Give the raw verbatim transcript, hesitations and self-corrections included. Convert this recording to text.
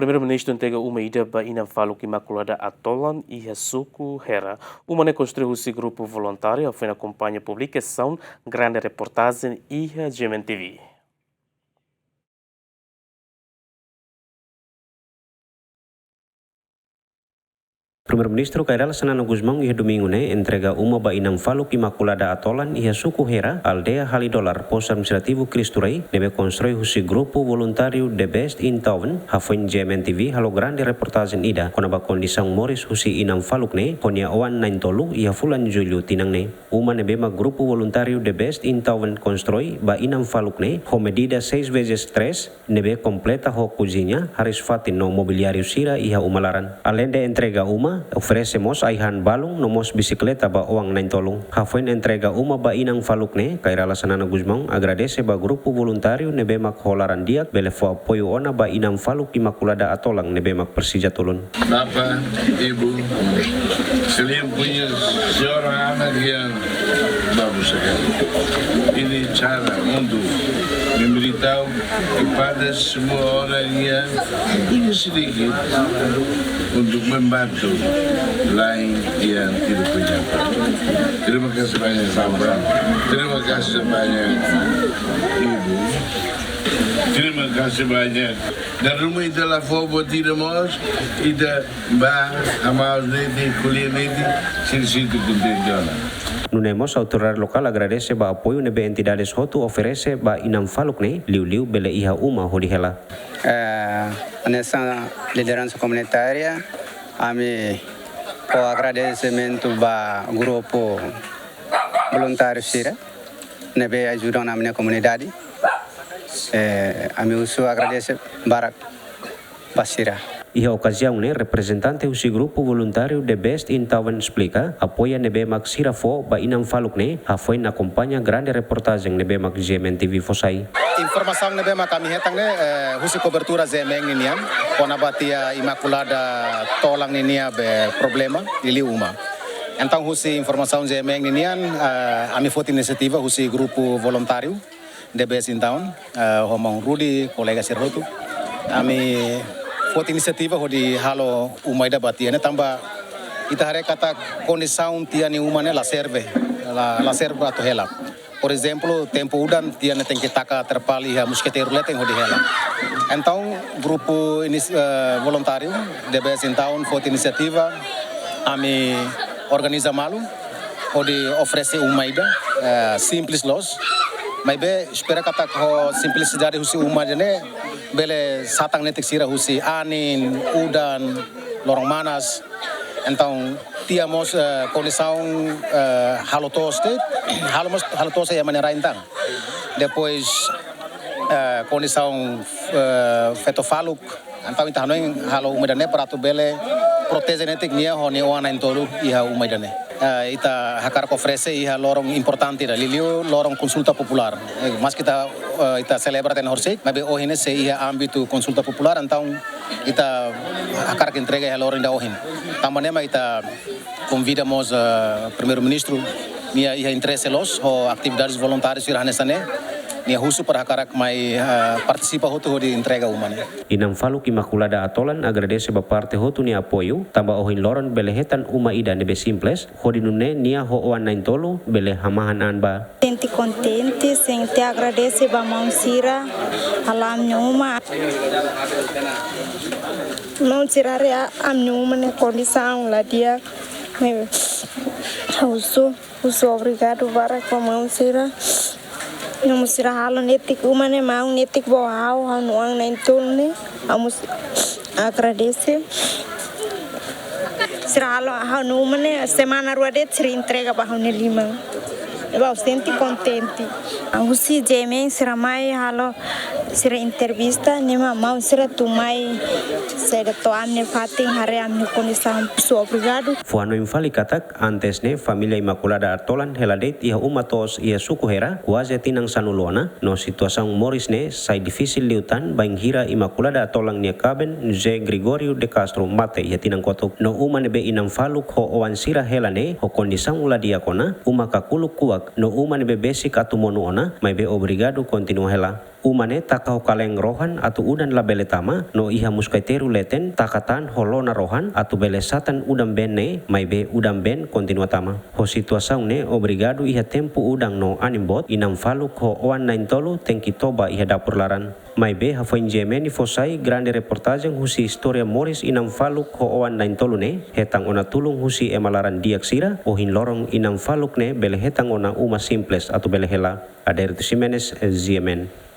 Primeiru-Ministru entrega uma ida ba inan faluk Imakulada Atolan iha suku Hera. Uma ne'e konstrui husi grupu voluntáriu, hafoin akompaña publikasaun grande reportajen iha G M N T V. Primeiru-Ministru Kay Rala Xanana Gusmão iha domingu ne'e entrega uma ba inan faluk Imakulada Atolan iha suku Hera, aldeia Halidolar, postu administrativu Cristo Rei, ne'ebé konstrui husi grupu voluntáriu The Best in Town, hafoin G M N T V halo grande reportajen ida kona-ba kondisaun moris husi inan faluk ne'e ho nia oan na'in-tolu iha fulan Jullu tinan ne'e. Uma ne'ebé mak grupu voluntáriu The Best in Town konstrui ba inan faluk ne'e ho medida seis vezes três, ne'ebé kompleta ho kuziña, hariis-fatin no mobiliáriu sira iha uma laran. Aleinde entrega uma, oferese mós ai-han balun no mós bisikleta ba oan na'in-tolu. Hafoin entrega uma ba inan faluk ne'e, Kay Rala Xanana Gusmão agradese ba grupu voluntáriu ne'ebé mak ho laran di'ak bele fó apoiu ona ba inan faluk Imakulada Atolan ne'ebé mak presiza tulun. Bapa, ibu, kalian punya seorang anak yang bagus sekali. Ini cara untuk memberitahu kepada semua orang yang punya sedikit untuk membantu lain yang tidak punya apa-apa. Terima kasih banyak, Bapa. Terima kasih banyak, Ibu. Terima kasih banyak. Dala ruma ita la fó buat ida mós, ita bá hamaus netik, ko'alia netik, sira sente kontente ona. Nune'e mós autoridade lokál agradese ba apoiu ne'ebé entidades hotu oferese ba inan faluk ne'e, liuliu bele iha uma hodi hela. Eh, hanesan lideransa komunitária, ami fó agradesimentu ba grupu voluntáriu sira ne'ebé ajuda ona ami-nia komunidade. Eh, ami husu agradese barak ba sira. Iha okaziaun ne'e, reprezentante husi grupu voluntáriu The Best in Town esplika apoiu ne'ebé mak sira fó ba inan faluk ne'e, hafoin akompaña grande reportajen ne'ebé mak G M N T V fó sai. Informasaun ne'ebé mak ami hetan ne'e, eh, husi kobertura G M N ninian, kona-ba tiha Imakulada Atolan ninia be problema, liuliu uma. Entaun husi informasaun G M N ninian, eh, ami foti inisiativa husi grupu voluntáriu The Best in Town, eh, ho maun Rudi, kolega sira hotu. Ami foti inisiativa hodi halo uma ida ba tiha ne'e tanba ita haree katak kondisaun tiha nia uma ne'e la serve, la, la serve atu hela. Por ezemplu, tempu udan tiha ne'e tenke taka terpal iha moskiteiru leten hodi hela. Entaun, grupu inis-, eh, voluntáriu The Best in Town foti inisiativa, ami organiza malu hodi oferese uma ida, eh, simples loos. Maibé espera katak ho simplisidade husi uma ida-ne'e bele satan netik sira husi anin, udan, loron manas. Entaun, tiha mós, eh, kondisaun, eh, halo to'os de'it, halo mós, halo to'os iha ema nia rai tan. Depois, eh, kondisaun, eh, feto faluk. Entaun ita hanoin halo uma ida-ne'e para atu bele proteje netik nia ho nia oan na'in-tolu iha uma ida-ne'e. Eh, ita hakarak oferese iha loron importante ida, liuliu loron konsulta populár. Eh, maski ita, eh, ita selebra tiha ona horisehik, maibé ohin ne'e sei iha ámbitu konsulta populár, entaun ita hakarak entrega iha loron ida ohin. Tanba ne'e mak ita konvida mós, eh, Primeiru-Ministru, nia iha interese loos ho atividades voluntáriu sira hanesan ne'e, nia husu para hakarak mai, eh, partisipa hotu hodi entrega uma ne'e. Inan faluk Imakulada Atolan agradese ba parte hotu nia apoiu, tanba ohin loron bele hetan uma ida ne'ebé simples, hodi nune'e nia ho oan na'in-tolu bele hamahan an ba. Sente kontente, sente agradese ba maun sira, halo ami-nia uma. Maun sira haree ami-nia uma nia kondisaun la di'ak. Husu, husu obrigadu barak ba maun sira. Maun sira halo netik uma ne'e, maun netik ba ha'u, ha'u-nia oan na'in-tolu ne'e. Ami mós agradese. Sira halo ha'u-nia uma ne'e, semana rua de'it sira entrega ba ha'u-nia liman. Ha'u sente kontente. Husi G M N sira mai halo sira entrevista, ne'e mak maun sira atu mai saida to'o ami-nia fatin, haree ami-nia kondisaun. Husu obrigadu. Fó hanoin fali katak, antes ne'e família Imakulada Atolan hela de'it iha uma to'os iha suku Hera, kuaze tinan sanulu ona, no situasaun moris ne'e sai difisil liután bainhira Imakulada Atolan nia kaben, José Gregório de Castro, mate iha tinan kotuk. No uma ne'ebé inan faluk ho oan sira hela ne'e ho kondisaun la di'ak ona, uma kakuluk kuak no uma ne'ebé besik atu monu ona, maibé obrigadu kontinua hela. Uma ne'e taka ho kalen rohan atu udan labele tama, no iha muskaiteru leten taka tan ho lona rohan atu bele satan udan-been ne'e, maibé udan-been kontinua tama. Ho situasaun ne'e obrigadu iha tempu udan no anin boot, inan faluk ho oan na'in-tolu tenke toba iha dapur laran. Maibé hafoin GMN fó sai grande reportajen husi istória moris inan faluk ho oan na'in-tolu ne'e, hetan ona tulun husi ema laran di'ak sira, ohin loron inan faluk ne'e bele hetan ona uma simples atu bele hela. Adérito Ximenes, GMN.